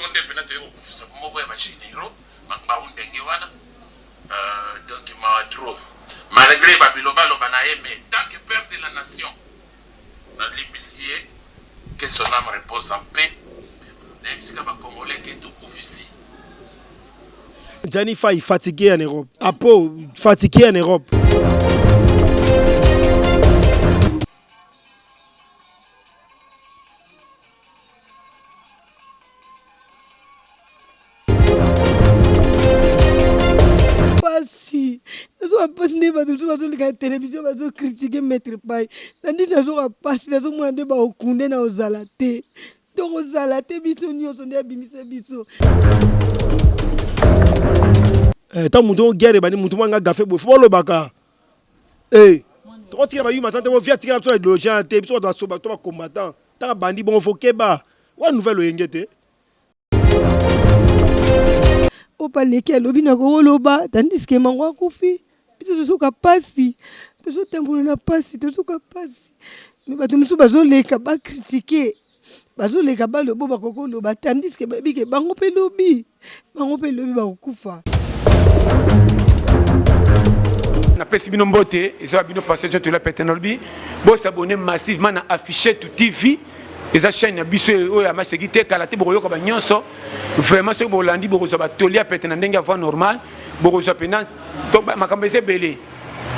Sikoyo nde pena toye kokufisa moko ya ba generaux Mangbaou ndenge wana euh, donc mawa trop malgré ba bilobaloba na ye mais tant que père de la nation nalimbisi ye que son âme repose en paix nayebisika ba congolais ke tokufisi Gianni Faye fatigué en Europe. Apo fatigué en Europe. Pasi nazoka pasi nde bato mosusu bazoleka na televizio bazokritike maître pai na ndisi nazoka pasi nazomona nde baokunde na ozala te tokozala te biso nyonso nde abimisa biso eh, ntango moto guerre ebandi moto mwa nga gafe boye fo bolobaka eh, tokotikela bayuma ta te bo via tikela biso na idéologie wana te biso bato basoba to bacombattant ntango abandi bongo fo keba wana nouvelle oyenge te Opa leki alobi na kokoloba tandis que mango akufi biso tozoka pasi tozotambola na pasi tozoka pasi me bato mosusu bazoleka ba critique bazoleka balobo bakoki koloba tandis que bayebi ke bango mpe lobi bango mpe lobi bakokufa. Napesi bino mbote eza bino pasteur John Tola Pete nalobi bo s'abonner massivement na Affichetou TV eza chaîne ya biso oyo ya maseki te kala te bokoyoka ba nyonso vraiment soki bolandi bokozwa batoli ya pete na ndenge ya voie normale bokozwa mpena makambo eza ebele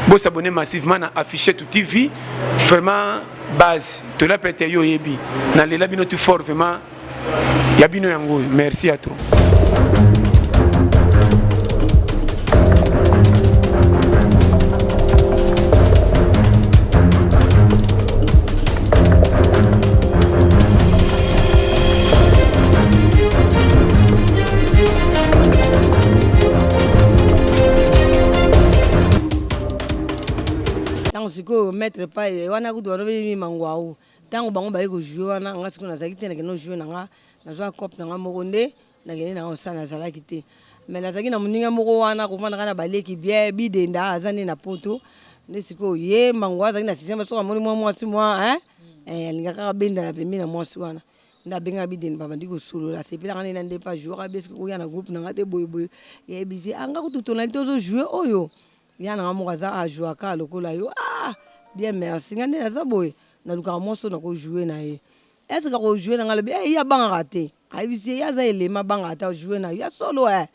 bo s'abonner massivement na Affichetou TV vraiment base tola pete yo oyebi nalela bino tout fort vraiment ya bino yango oyo merci ya trop ntango sikoyo maître pai wana kutu balobeli mangwau Tango bango baye ko jouer wana nga sikoyo nazalaki te nakende ko jouer na nga nazwa coop na nga moko nde nakende na nga kosala nazalaki te mais nazalaki na moninga moko wana kovandaka na baleki bien bidenda aza nde na poto nde sikoyo ye mango azalaki na système soki amoni mwa mwasi mwa hein eh, alingaka kaka bendana pembeni na mwasi wana nde abengaka bidenda babandi kosolola asepelaka nde na nde pa jouaka be soki koya na groupe na nga te boye boye yebisi ah nga kutu tonalité ozo jouer oyo ya na nga moko aza ajouaka lokola yo ah bien merci nga nde naza boye Nalukaka mwasi oyo nako jouer na ye. Est ce que ako jouer na nga? Alobi eh ye abangaka te. Ayebisi ye ye aza elema abangaka te ako jouer na yo. Ya solo eh!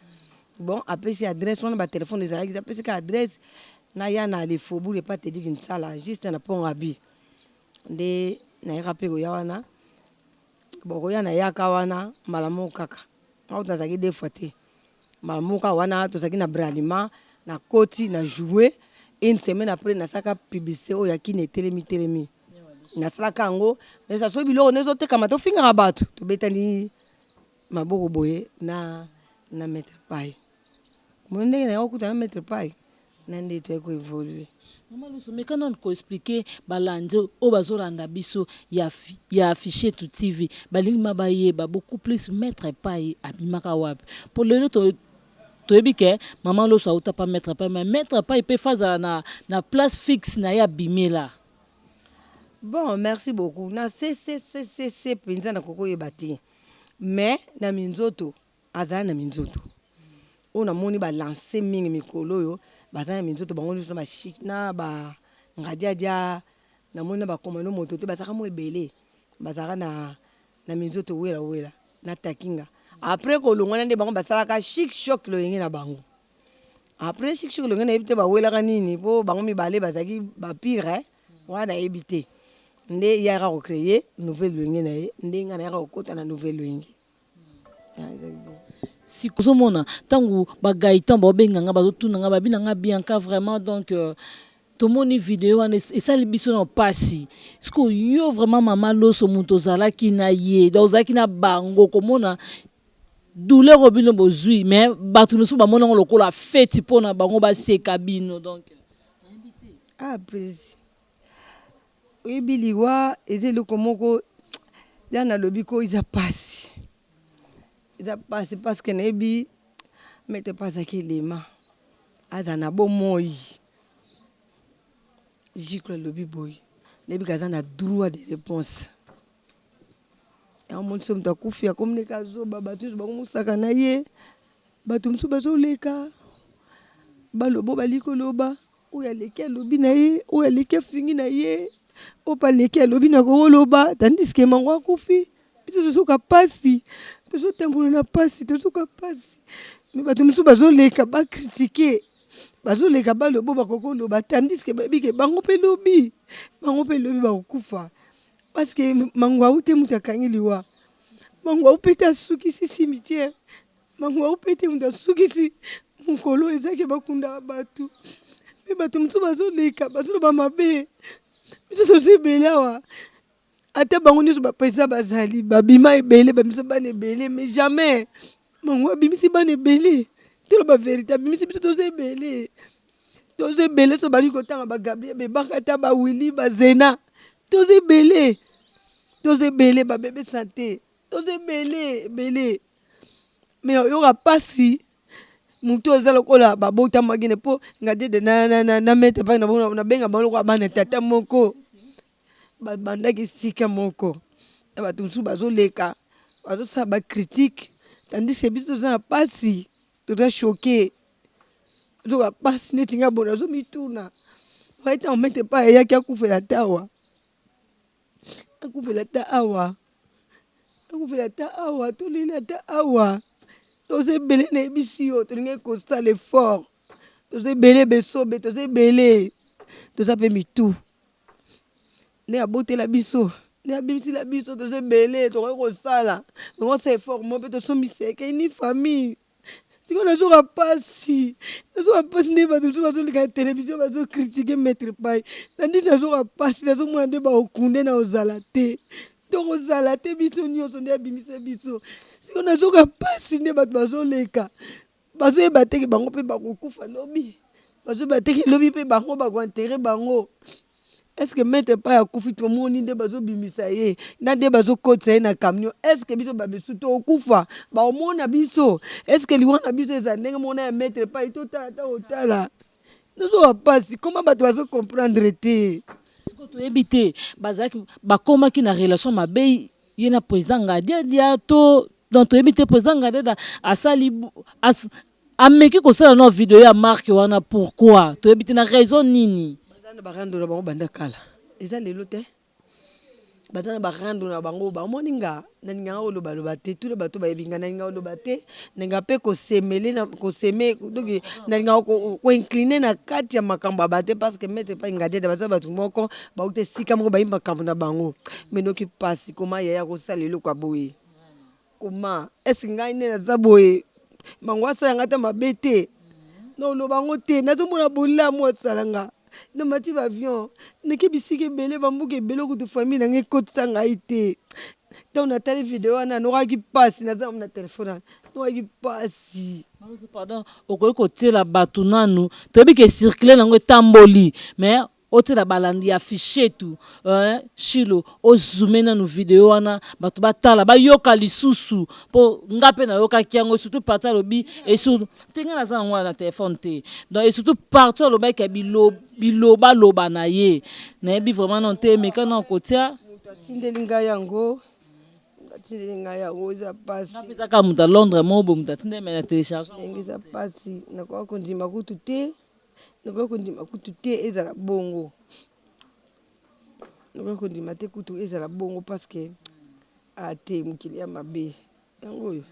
Bon apesi adresse wana ba telephone ezalaki te apesi kaka adresse naya na le faubourg epa Teddy Kinsala juste na pont Gaby. Nde nayaka pe koya wana bon koya nayaka wana mbala moko kaka. Nga kutu nazalaki deux fois te. Mbala moko kaka wana tozalaki na Bralima na koti na jouer une semaine après nasalaka publicite oyo ya kin etelemi telemi nasalaka yango eza soki biloko nde ezotekama tofingaka bato tobetani maboko boye na na maître pai moni ndenge naye kokuta na maître pai na nde toyaki ko evoluer. Maman Loso, meka nanu ko expliquer balandi oyo bazolanda biso ya ya Affichetu TV, balingi ma bayeba beaucoup plus maitre Payi abimaka wapi? Po lelo to toyebi ke maman Loso awuta pa maitre Payi, mais maitre Payi pe faut azala na na place fixe na ye abimela. Bon merci beaucoup na se se se se se penza nakoki koyeba te mais na minzoto Azali na minzoto oyo namoni ba lance mingi mikolo oyo baza na minzoto bango nionso na ba chic na ba ngadiadia namoni na ba commando moto te bazalaka mua ebele bazalaka na na minzoto wela wela na takinga après kolongwa na nde bango basalaka chic choc loyenge na bango après chic choc loyenge nayebi te bawelaka nini po bango mibale bazalaki ba pire wana nayebi te nde ye ayaka ko creer nouvelle loyenge na ye nde nga nayaka kokota na nouvelle loyenge. Siko ozomona tangu ba Gaëtan baobenga nga bazotuna nga babi na nga Bianca vraiment donc euh, tomoni video wana esali biso na pasi siko yo vraiment mama Loso moto ozalaki na ye donc ozalaki na bango komona douleur oyo bino bozui mais bato mosusu bamoni yango lokola feti mpo na bango baseka bino donc ah presi Oyebi liwa eza eloko moko ya nalobi ko eza pasi eza pasi parce que nayebi maitre pe azalaki elema azala na bomoi Giclo alobi boye nayebi ke aza na droit de reponse. Yango omoni soki moto akufi akomi nde kaka zoba, bato nyonso bakomosaka na ye, bato mosusu bazoleka baloba oyo balingi koloba, oyo aleki alobi na ye, oyo aleki afingi na ye, oyo pe aleki alobi nakoki koloba tandis que mango akufi, biso tozoyoka pasi, tozotambola na pasi, tozoyoka pasi mais bato mosusu bazoleka ba critiquer, bazoleka baloba oyo bakoki koloba tandis que bayebi que bango pe lobi, bango pe lobi bakokufa. Parce que Mangwawu te mutu akangi liwa. Mangwawu pe te asukisi cimetière. Mangwawu pe te mutu asukisi mokolo eza ke bakundaka batu. Mais batu mosusu bazoleka bazoloba mabe. Biso toza ebele awa. Ata bango nionso ba president bazali babima ebele babimisa bana ebele mais jamais Mangwawu abimisi bana ebele. Toloba verite abimisi biso toza ebele. Toza ebele soki obandi kotanga ba Gabriel ba Ebakata ba Willy ba Zena toza ebele toza ebele ba bebe sante toza ebele ebele mais oyoka pasi mutu oyo aza lokola babotamaki ne po nga na na na maitre epai na bango nabenga bango lokola bana tata moko babandaki esika moko na bato mosusu bazoleka bazosala ba critique tandis que biso toza na pasi toza choque. Nzoka pasi neti nga boye nazo mituna ngai tango maitre pa ayaki akufela ata awa akufela ata awa akufela ata awa tolela ata awa toza ebele nayebisi yo tolingaki kosala effort toza ebele besobe toza ebele toza pe mitu nde abotela biso nde abimisela biso toza ebele tokoki kosala tokosala effort moko pe tosombi seke ni famille. Sikoyo nazoka pasi nazoka pasi nde bato mosusu bazoleka na televizio bazo kritike maitre pai tandis nazoka pasi nazomona nde baokunde na ozala te tokozala te biso nyonso nde abimisa biso sikoyo nazoka pasi nde bato bazoleka bazoyeba te ke bango mpe bakokufa lobi bazoyeba te ke lobi mpe bango bakoenterre bango. Est ce que maitre payi akufi tomoni nde bazo bimisa ye na nde bazo kotisa ye na camion est ce que biso ba misusu tokufa bakomona biso est ce que liwa na biso ezala ndenge moko na ya maitre payi totala ata kotala nazowa pasi comment bato bazo comprendre te. Sikoyo toyebi te bazalaki bakomaki na relation mabe ye na president Ngadiadia to donc toyebi te president Ngadiadia asali as, ameki kosala no video ya marque wana pourquoi toyebi te na raison nini. Baza na ba rando na bango banda kala eza lelo te baza na ba rando na bango ba omoni nga nalingaka koloba loba te tuna bato bayebi nga nalingaka koloba te nalingaka pe ko semele na ko seme donc nalingaka ko incline na kati ya makambo ya bato te parce que maitre epai ngadiadia baza bato moko bauta esika moko bayebi makambo na bango mais noki pasi koma yaya kosala eloko ya boye Comment est ce ngai nde naza boye mango asala nga ata mabe te na oloba yango te nazomona bolamu asala nga na mati ba avion nake bisika ebele ba mboka ebele kutu famille na ngai ekotisa ngai te ntango natali video wana nokaki mpasi naza na telefone wana nokaki mpasi. Pardon okoki kotiela batu nanu toyebi ke circule nango etamboli mais Otiela balandi ya fichetu eh shilo o zoomer nanu video wana batu batala bayoka lisusu po nga pe nayokaki yango surtout partie alobi et sur te nga naza nango na telephone te donc et surtout partie alobaki ya biloba loba na ye nayebi vraiment nanu te meka nanu kotia. Mutu atindeli ngai yango atindeli ngai yango eza pasi. Nga pe eza kaka mutu ya Londres moko boye mutu atindeli mais na telecharge yango eza pasi nakoka kondima kutu te. Nakoki kondima kutu te ezala bongo. Nakoki kondima te kutu ezala bongo parce que ah te mokili ya mabe yango oyo.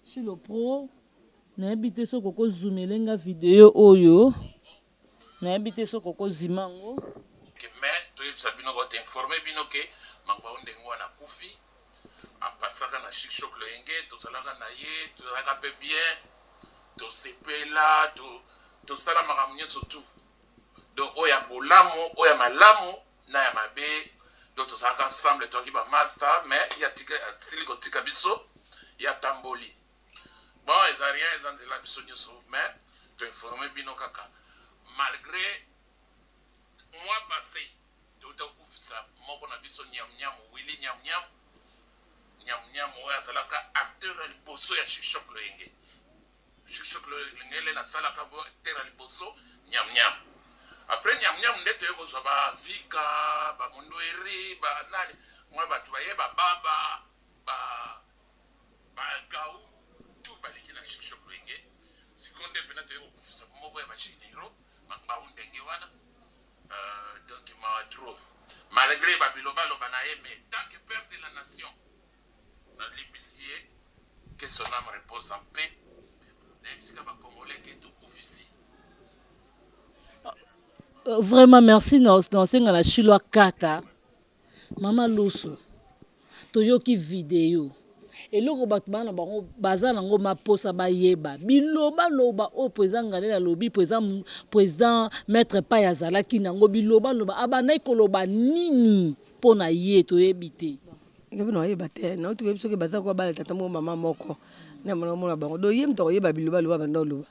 Shilo pro nayebi te soki oko zoomele nga video oyo nayebi te soki oko zima yango. Mais toyebisa bino ko informer bino ke Mangbaou ndenge wana akufi apasaka na chic choc loyenge tozalaka na ye tozalaka pe bien tosepela to tosala makambo nyonso tout donc oyo ya bolamu oyo ya malamu na ya mabe donc tozalaka ensemble toyaki ba master mais ye atika asili kotika biso ye atamboli bon eza rien eza nzela biso nyonso mais toinforme bino kaka malgré mois passé touta kokufisa moko na biso nyamnyamu willy nyamnyamu nyamnyamu oyo azalaka acteur ya liboso ya shishok loyenge Shishok loyenge nasalaka acteur ya liboso nyamnyamu après nyamnyamu nde toye kozwa ba vika ba mondweri ba nani mwa bato baye bababa. Ba Gaou tout baleki na Chic Choc Wenge. Sikoyo nde pena toye kokufisa moko ya ba generaux Mangbaou ndenge wana. Euh, donc mawa trop. Malgre ba biloba loba na ye mais tant que père de la nation nalimbisi ye que son âme repose en paix. Nayebisika ba Congolais que tokufisi. Vraiment merci naosenga na Shilo akata mama Loso toyoki video eloko bato bana bango baza nango maposa bayeba bilobaloba oyo président Ngalel alobi président président maître Pai azalaki nango bilobaloba abandaki koloba nini mpo na ye toyebi te. Nga pe nakoyeba te nauti koyebi soki baza ko bala tata moko mama moko nde namona mona bango donc ye moto akoyeba bilobaloba abanda koloba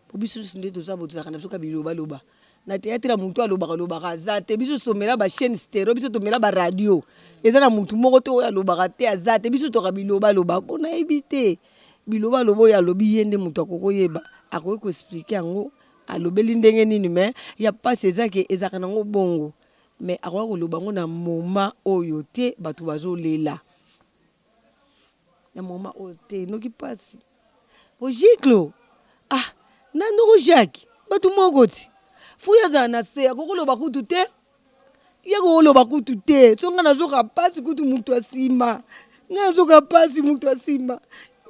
Po biso nionso nde toza boye tozalaka na biso kaka biloba loba na theatre ya mutu alobaka lobaka aza te biso tomela ba chaine stereo biso tomela ba radio eza na mutu moko te oyo alobaka te aza te biso toka biloba loba po nayebi te biloba loba oyo alobi ye nde mutu akoki koyeba akoki ko explique yango alobeli ndenge nini mais ya pasi eza ke ezalaka nango bongo mais akoki koloba yango na moment oyo te batu bazo lela. Na moment oyo te noki pasi po giclo ah na noko Jacques batu moko ti faut ye azala na se akoki koloba kutu te ye akoki koloba kutu te soki nga nazoka pasi kutu mutu ya sima nga nazoka pasi mutu ya sima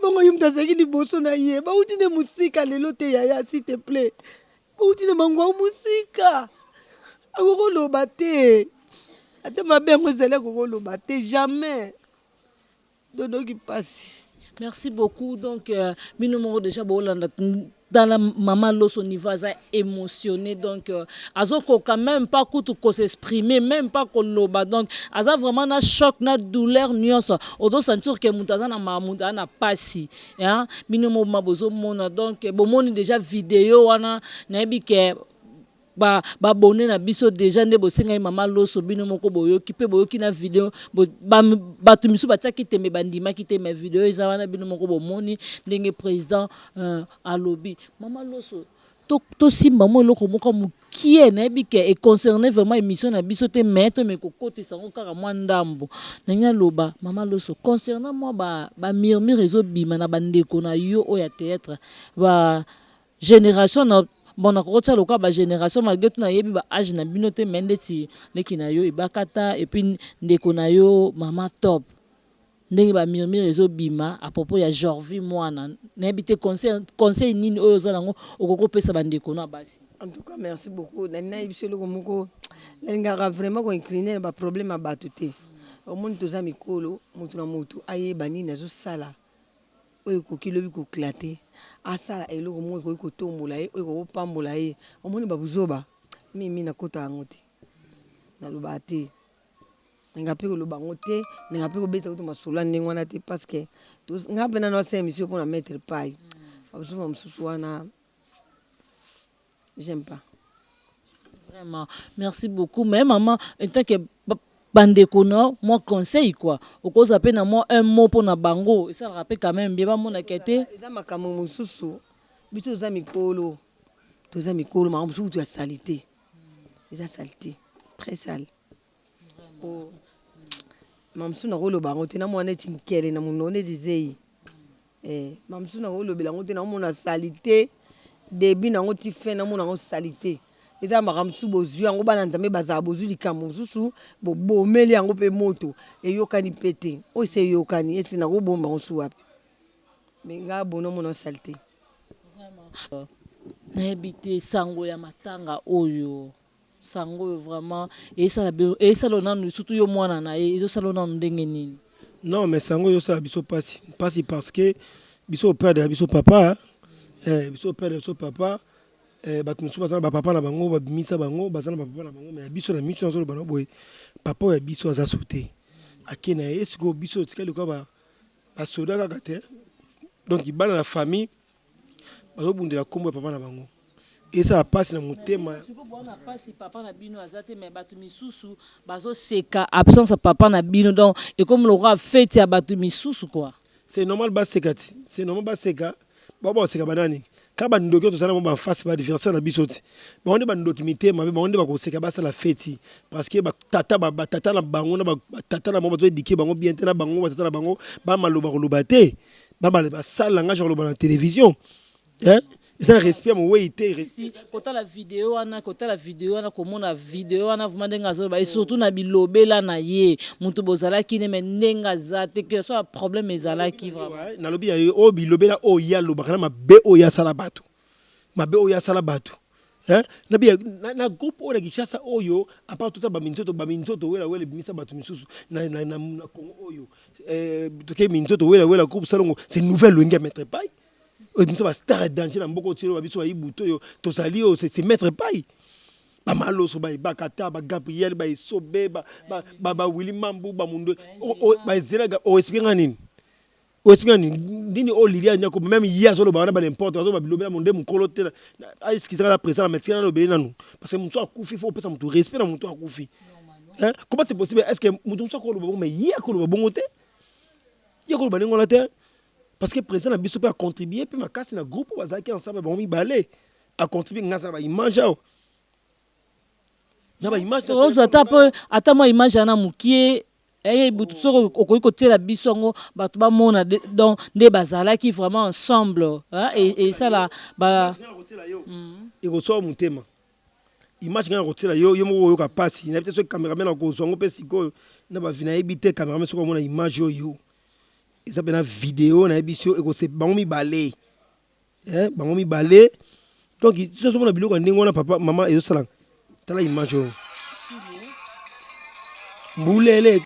bongo ye mutu azalaki liboso na ye bawuti nde musika lelo te yaya s'il te plait bawuti na bango musika akoki koloba te ata mabe yango ezali akoki koloba te jamais Dodoki pasi. Merci beaucoup donc euh, bino moko déjà bolanda tala mama loso niveau aza émotionné donc euh, azokoka même pas kutu ko s'exprimer même pas koloba donc aza vraiment na choc na douleur nyonso ozo sentir que moto aza na mamu aza na pasi hein bino moko bozomona donc bomoni déjà video wana nayebi ke Ba abonne na biso dejà nde bosengaki mama loso bino moko boyoki pe boyoki na video ba batu misusu batiaki tembe bandimaki te mais video eza wana bino moko bomoni ndenge president alobi mama loso tosimba mwa eloko moko mukie nayebi ke e concerne vraiment emission na biso te mais tomeka kokotisa yango kaka mwa ndambu nalingi naloba mama loso concernant mwa ba murmure ezobima na bandeko na yo oyo ya theatre ba Generation na bon nakoki kotia lokola ba generation malgre tout nayebi ba age na bino te mais ndeti leki na yo ebakata et puis ndeko na yo mama top ndenge ba murmure ezo bima à propos ya jorvie mwana nayebi te conseil conseil nini oyo oza nango okoki kopesa ba ndeko no ya basi. En tout cas merci beaucoup nalingi nayebisa yo eloko moko nalingaka vraiment ko incliner na ba problème ya batu te omoni toza mikolo mutu na mutu ayeba nini azosala Oyo ekoki lobi ko clate asala eloko moko ekoki kotombola ye oyo ekoki kopambola ye omoni ba buzoba mimi nakota yango te nalobaka te nalinga pe koloba yango te nalinga pe kobeta kutu masolo ya ndenge wana te parce que nga pe nanu nasala emission pona maitre payi ba buzoba mosusu wana J'aime pas. Vraiment, merci beaucoup. Mais maman, en tant que bandeko na mwa conseil quoi okozala mpe na mwa un mot mpo na bango esalaka mpe quand même bien bamonaka te eza makambo mosusu biso toza mikolo toza mikolo makambo mosusu kutu ya salite eza salite très sale po makambo mosusu nakoloba yango te namona neti nkele na monoko neti zeyi Eh ma mosusu nako lobela yango te nao mona salite debut nango ti fin nao mona yango salite eza makambo mosusu bozui yango bana nzambe bazala bozui likambo mosusu bobomeli yango pe moto eyokani pe te oyo esi eyokani esi nako bomba yango su wapi mais nga bono mona salite. Nayebi te sango ya matanga oyo. Sango oyo vraiment esala esala nanu surtout yo mwana na ye ezo sala nanu ndenge nini? Non mais sango ezo sala biso pasi pasi parce que biso o perdre ya biso papa eh biso o perdre biso papa eh bato mosusu baza na ba papa na bango ba bimisa bango baza na ba papa na bango mais ya biso na miso nazo loba na boye papa oyo ya biso aza so te ake na ye sikoyo biso totikali lokola ba ba soda kaka te donc bana na famille Bazobundela kombo ya papa na bango. Esala pasi na motema. Sikoyo boza na pasi papa na bino aza te mais batu misusu bazo seka absence ya papa na bino donc ekomi lokola fete ya batu misusu quoi. C'est normal baseka ti. C'est normal baseka. Bao bakoseka banani? Kaka bandoki oyo tozali na bango ba face ba adversaire na biso ti. Bango nde bandoki mitema mabe, bango nde bakoseka basala feti parce que ba tata ba ba tata na bango na ba tata na bango bazo eduquer bango bien te na bango ba tata na bango ba maloba koloba te. Ba ba sale langage ya koloba na television. Hein? Eza na respect ya moweyi te. Si kotala video wana kotala video wana komona video wana vraiment ndenge azoloba et surtout na bilobela na ye mutu bozalaki ne mais ndenge aza te que soit problème ezalaki vraiment. Nalobi ya oyo bilobela oyo ye alobaka na mabe oyo ye asala batu mabe oyo ye asala batu hein na bi na, na groupe oyo na Kinshasa oyo à part tota ba minzoto ba minzoto wela wela ebimisa batu misusu na, na, na, na Congo oyo eh, toke minzoto wela wela groupe salongo c'est nouvelle wenge ya maître pai oyo biso ba star ya danger na mboka oyo ba biso ba ibutu oyo tozali oyo c'est maître pai ba maloso ba ebakata ba gabriel ba esobe ba ba ba, ba willy mambu ba mundo ba ezelaga o explique nga nini o explique nga nini nini oyo lilia nyako même ye azoloba wana ba n'importe azoba bilobela monde mokolo te a excuse nga na président na médecin nalobeli nanu parce que moto akufi faut opesa moto respect na moto akufi hein comment c'est possible est ce que moto mosusu akoloba bongo mais ye akoloba bongo te ye akoloba ndenge wana te Parce que president na biso pe a contribuer pe makasi na groupe oyo bazalaki ensemble bango mibale. A contribuer nga na ba image awa. Na ba image na Ozwa ata pe ata mwa image wana mukie eh butu soki okoki kotiela biso yango bato bamona donc nde bazalaki vraiment ensemble hein esala ba Ekoswa motema. Image nga nakotiela yo yo moko okoyoka pasi. Nayebi te soki cameraman akozwa yango pe sikoyo na ba nayebi te cameraman soki akomona image oyo. Eza pena video nayebisi yo ekose bango mibale eh bango mibale donc soki ozomona biloko ya ndenge wana papa mama ezosala tala image oyo mbulele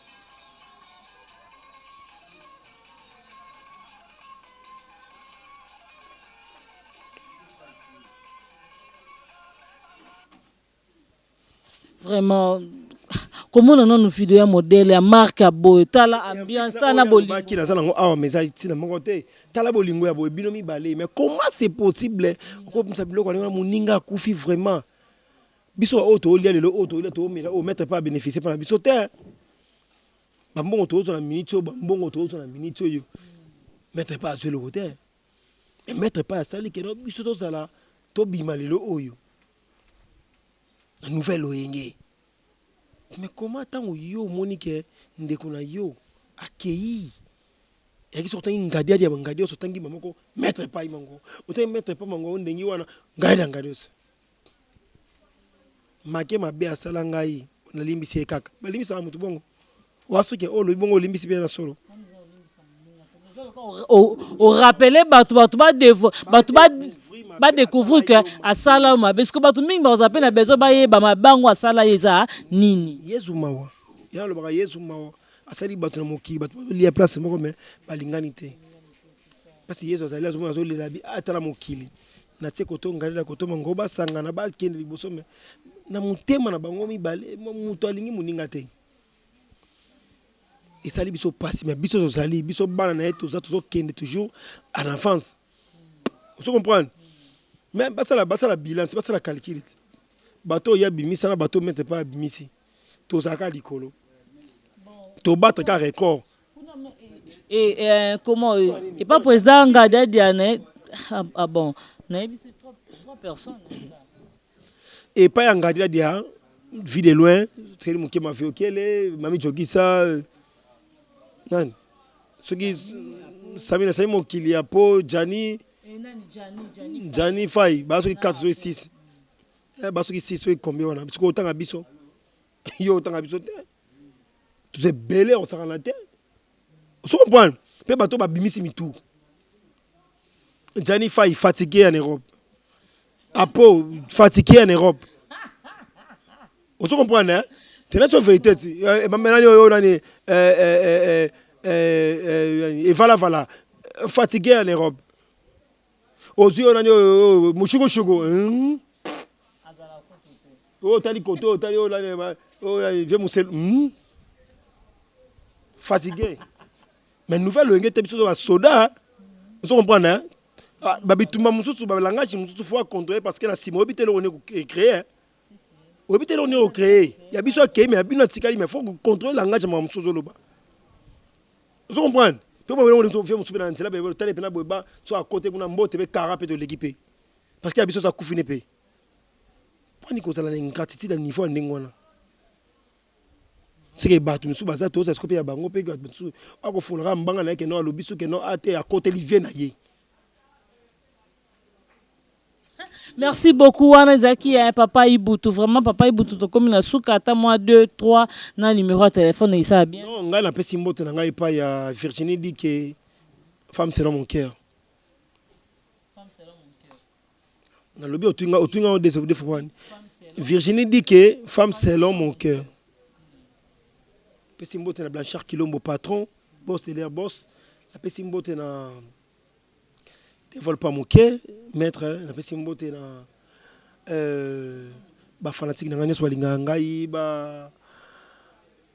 Vraiment komona nanu video ya modèle ya marque ya boye tala ambiance tala na bolingo baki naza nango awa mais eza ntina moko te tala bolingo ya boye bino mibale mais comment c'est possible okobimisa biloko ndenge wana moninga akufi vraiment biso baoyo tolia lelo oyo tolia toomela oyo maître pa abénéficie mpo na biso te bambongo tozwa na minute oyo bambongo tozwa na minute oyo maître pa azwi eloko te mais maître pa asali keno biso tozala tobima lelo oyo na nouvelle loyenge mais comment tango yo omoni ke ndeko na yo akeyi eyaki soki otangi ngadiadi ya bangadi nyonso otangi moko maître epai mango otangi maître epai mango ndenge wana ngai na ngadi nyonso make mabe asala ngai nalimbisi ye kaka balimbisaka motu bongo wasuke oyo olobi bongo olimbisi mpe na solo orapele bato bato bato badécouvrir ke asala yo mabe siko bato mingi bakozala mpe na besoin bayeba mabe yango asala ye eza nini yezu mawa ye alobaka yezu mawa asali bato na mokili bato bazolia place moko me balingani te mpasi yezu azali azomona azolela bi atala mokili natie koto ngalela koto mango basangana bakende liboso me na motema na bango mibale moto alingi moninga te esali biso pasi mais biso tozali biso bana na ye toza tozokende toujours en avance ozo comprendre mais basala basala bilan ti basala calcul ti bato oyo abimisa na bato mete pa abimisi tozalaka likolo tobattre ka record et euh, comment euh, et pas président Ngada Diane ah, ah bon nayebi c'est trois, trois personnes Epai ya Ngadi Dia, vie de loin, Thierry Mukema Viokele, Mami Jokisa, nani? Soki Samina Sami Mokili ya po Gianni Gianni Fay, ba soki 4 soki 6. Eh ba soki 6 soki combien wana? Soki otanga biso. Yo otanga biso te. Toza ebele osakana te. Ozo comprendre? Pe bato babimisi mitu. Gianni Fay fatigué en Europe. Apo fatigué en Europe. Ozo comprendre hein? Tena tso vérité ti. Eh, nani oyo nani eh eh eh eh eh Evala vala fatigué en Europe. Ozui oyo nani oyo mushukushuku. Hmm? Oyo tali koto, oyo tali oyo nani oyo vieux Muselu. Hmm? Fatigué. Mais nouvelle loyenge te biso ba soda. Ozo comprendre hein? Ah, ba bitumba mususu ba langage mususu faut contrôler parce que na sima oyebi te eloko nini créer. Oyebi te eloko nini créer. Ya biso akei mais ya bino atikali mais faut contrôler langage ya makambo mosusu ozoloba. Ozo comprendre? Mpe boye vie mosusu mpe na nzela boye tali mpena boye ba so akote kuna mbote mpe kara mpe toleki mpe parce que ya biso akufi ne mpe mponi kozala na ingratitude ya niveau ya ndenge wana. Seke bato mosusu baza toza siko mpe ya bango mpe bato mosusu akofunaka mbanga na ye keno alobi soki keno ate akoteli vie na ye. Merci beaucoup wana ezalaki ya papa Ibutu vraiment papa Ibutu tokomi na suka ata mwa 2 3 na numéro ya téléphone esala bien. Non, ngai napesi mbote na ngai epai ya Virginie Dike, femme selon mon cœur. Nalobi otunga otunga o deux deux fois. Virginie Dike, femme selon mon cœur. Pesi mbote na Blanchard Kilombo patron, boss de l'air boss. Napesi mbote na Devol pa moke maître napesi mbote na euh, ba fanatique na ngai nyonso balingaka ngai ba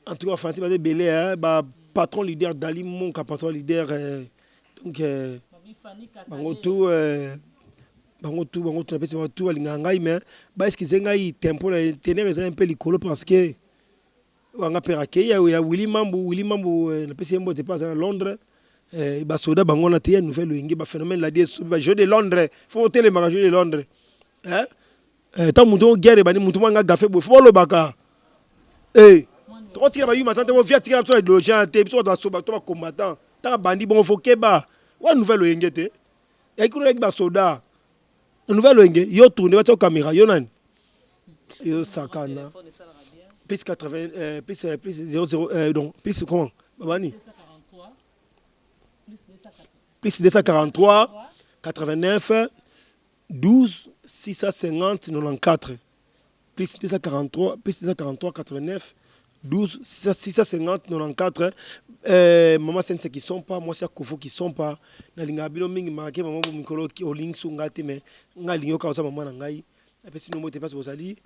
en tout cas ba fanatique baza ebele hein, ba patron leader Dali Monka patron leader euh, donc euh, bango tout euh, bango tout bango tout napesi bango tout balingaka ngai mais ba excuse ngai tempo na teneur eza un peu likolo parce que Wanga père akei ya ya Willy Mambu, Willy Mambu eh, napesi ye mbote mpe aza na Londres eh, basoda bango wana te ya nouvelle wenge ba phénomène ladi esobi ba jeu de Londres faut otelemaka jeu de Londres eh eh, ntango moto oyo guerre ebandi moto moko anga gafe boye fo bolobaka eh tokotikela bayuma tante bo via tikela biso na idéologie wana te biso bato basoba to bacombattant ntango abandi bongo fo keba wana nouvelle oyenge te yaki kuna yaki basoda Nouvelle wenge yo tourne batia camera yo nani yo sakana plus 80 euh, plus euh, plus 00 euh, donc plus comment babani plus 243 89 12 650 94 plus 243 plus 243 89 12 650 94 euh, mama Cynthia Kisompa mwasi ya Kofo Kisompa nalingaka bino mingi make mama bo mikolo olingi so ngai te mais ngai alingi yoka oza mama na ngai napesi bino mbote place bozali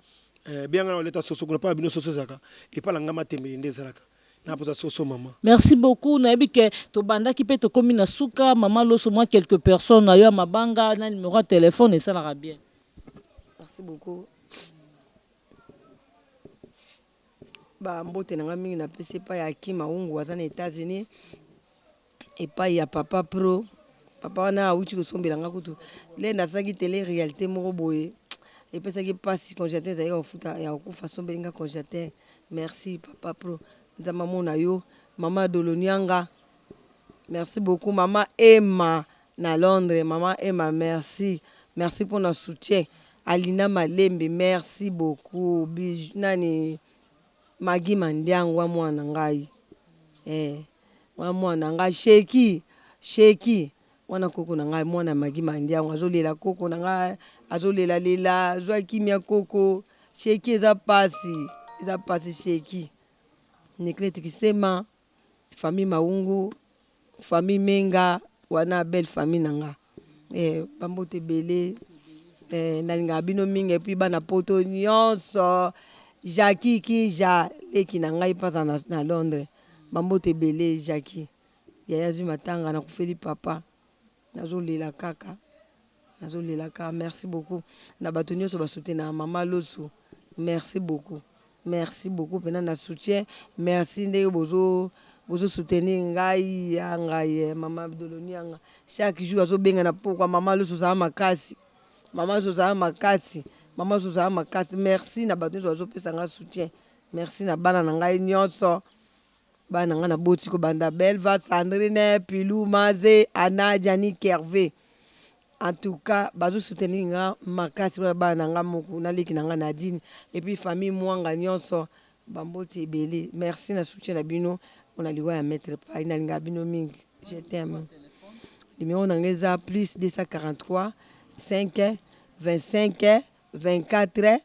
euh, benga na oleta soso kuna mpa bino soso ezalaka epa na ngai matembele nde ezalaka na poza soso mama. Merci beaucoup nayebi ke tobandaki pe tokomi na suka mama loso mwa quelques personnes na yo ya mabanga na numero ya telephone esalaka bien. Merci beaucoup. Ba mbote na nga mingi napesi epai ya Akim Aungu aza na Etats-Unis, epai ya papa Pro, papa wana awuti kosombela nga kutu le nasalaki tele realite moko boye epesaki pasi congélateur ezalaki ya kofuta ya kokufa asombeli nga congélateur merci papa Pro Nzambe amona yo mama Dolonianga merci beaucoup mama Emma na Londres maman Emma merci merci pona soutien Alina Malembe merci beaucoup bijou nani Maguy Mandiangu wa mwana na ngai eh wana mwana na ngai Sheki Sheki wana koko na ngai mwana Maguy Mandiangu azolela koko na ngai azolela lela zwa kimia koko Sheki eza pasi eza pasi Sheki Niclette Kisema Famille Maungu, famille Menga wana belle famille na nga eh, ba mbote ebele eh, nalingaka bino mingi et puis bana poto nyonso Jackie Kinja leki na ngai mpaza na, na Londres ba mbote ebele Jackie yaya azwi matanga nakufeli papa Nazo lela kaka nazo lela kaka merci beaucoup na batu nioso ba soutenaka maman loso merci beaucoup merci beaucoup pena na soutien merci ndenge bozo bozo soutenir ngai ya ngai eh, maman dolonianga chaque jour azo benga na pokwa maman loso ozala makasi maman loso ozala makasi maman loso ozala makasi merci na batu nioso bazo pesa ngai soutien merci na bana na ngai nioso Bana na nga na boti ko banda Belva, Sandrine, Pilou, Maze, Anna, Gianni, Kerve. En tout cas bazo soutenir nga makasi pona bana na nga moko na leki na nga Nadine et puis famille Mwanga nionso ba mbote ebele. Merci na soutien na bino pona liwa ya maitre Payi nalingaka bino mingi. Je t'aime. Numero na nga eza plus 243 5 25 24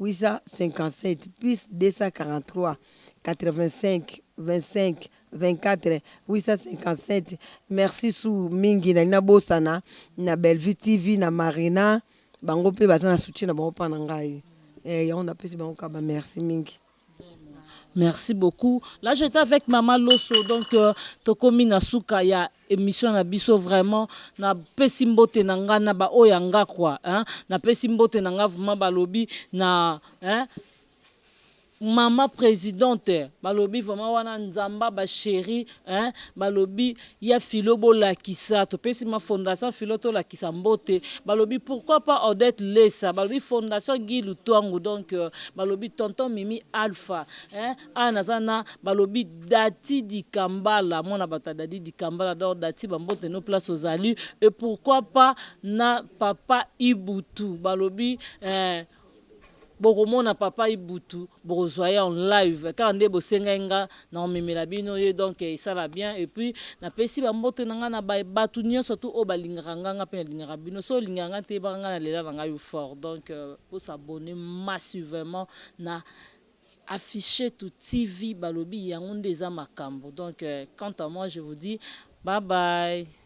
857 plus 243 85 25 24 857 merci su mingi nalingi nabosana na Bellevue TV na Marina bango pe baza na soutien na bango mpa na ngai eh, yango napesi bango kaka ba merci mingi. Merci beaucoup. Là, j'étais avec Maman Loso, donc euh, tokomi na suka ya emission na biso vraiment na pesi mbote na nga na ba oyo ya nga quoi hein na pesi mbote na nga vraiment balobi na hein. Mama presidente balobi vraiment wana nzamba ba cherie hein balobi ya philo bolakisa topesi ma fondation philo tolakisa mbote balobi pourquoi pas Odette Lesa balobi fondation Guy Lutuangu donc euh, balobi tonton Mimi Alpha hein awa naza na balobi Dati Dikambala mwana bato ya Dadi Dikambala donc Dati bambote no place ozali et pourquoi pas na papa Ibutu balobi eh, Bokomona papa ibutu bokozua ye en live kaka nde bosengaki nga na komemela bino ye donc esala bien et puis napesi ba mbote na nga na ba batu nionso tout oyo balingaka nga nga pe nalingaka bino soki olingaka nga te yebaka nga nalela na nga yo fort donc bo s'abonner massivement na affichetu TV balobi yango nde eza makambo donc quant à moi je vous dis bye bye.